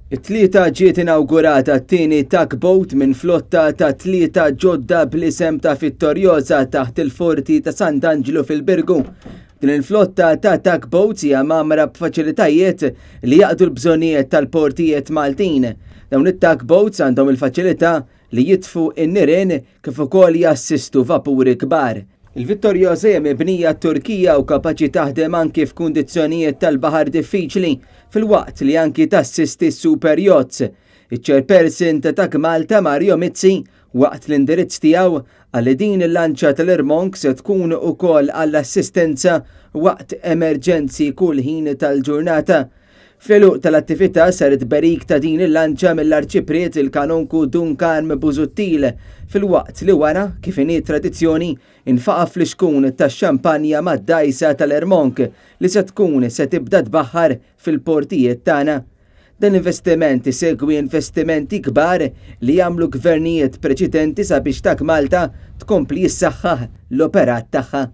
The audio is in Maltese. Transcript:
It-Tlieta ġiet inawgurata t-tieni tugboat minn flotta ta' tlieta ġodda bl-isem ta' Vittoriosa taħt il-Forti ta' Sant'Anġlu fil-Birgu. Din il-flotta ta' tugboats hija mgħammra b'faċilitajiet li jaqdu l-bżonnijiet tal-portijiet Maltin. Dawn it-tugboats għandhom il-faċilità li jitfu n-nirien kif ukoll jassistu vapuri kbar. Il-Vittoriosa hija mibnija t-Turkija u kapaċi taħdem anki f'kundizzjonijiet tal-baħar diffiċli, filwaqt li anki tassisti super yachts. Iċ-Chairperson ta' TAC Malta Mario Mizzi waqt l-indirizz tiegħu qal li din il-lanċa tal-Irmonk se tkun ukoll għall-assistenza waqt emerġenzi kull ħin tal-ġurnata. Fl-għeluq tal-attività saret berik ta' din il-lanċa mill-Arċipriet il-Kanonku Dun Karm Busuttil, filwaqt li wara, kif inhi t-tradizzjoni, infaqa' flixkun tax-xampanja mad-dgħajsa tal-Air Monk li se tkun se tibda tbaħħar fil-portijiet tagħna. Dan l-investiment isegwi investimenti kbar li għamlu gvernijiet preċedenti sabiex TAC Malta tkompli jissaħħaħ l-operat tagħha.